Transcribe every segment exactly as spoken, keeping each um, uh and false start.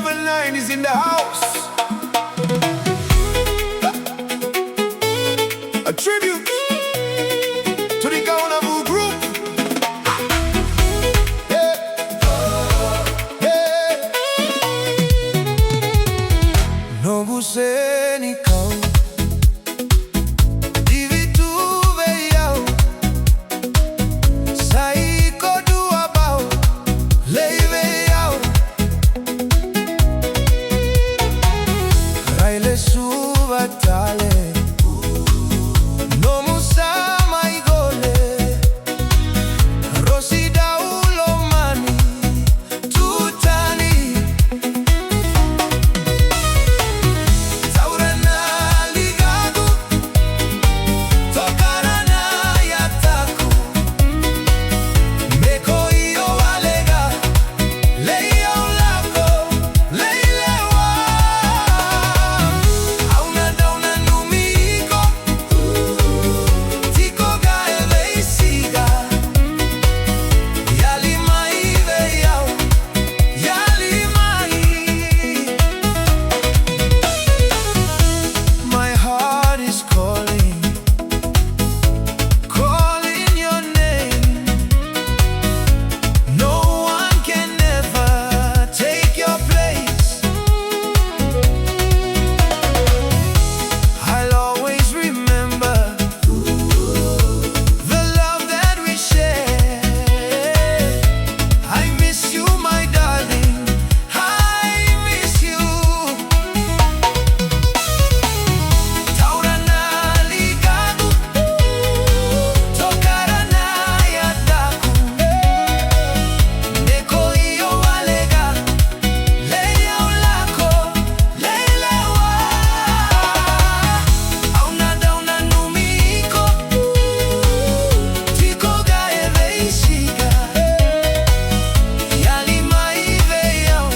Seven nine is in the house. A tribute to the Gauna Vu group. Yeah. Yeah. Noqu senikau, divi tu vei au. Sa iko dua bau, lei vei au. Rai lesuva tale, nomu sa mai gole. Rosi dau lomani tu tani. Taura na ligaqu, tokara na yataku. Me ko io wale ga, lei au lako, lei lewa. Au na dau nanumi iko, tiko ga e veisiga. Yali mai vei au, yali mai. My heart is calling, calling your name. No one can ever take your place. I'll always remember the love that we shared. I miss you, my darling. I miss you. Taura na ligaqu, tokara na yataku. Me ko io wale ga, lei au lako, lei lewa. Au na dau nanumi iko, tiko ga e veisiga. Yali mai vei au,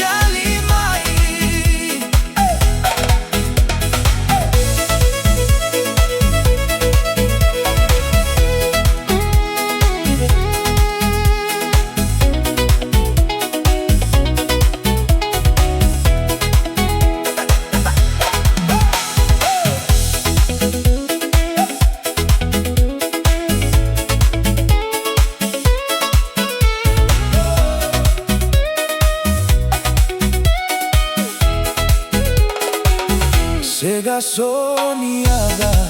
yali mai. Sega so ni yaga,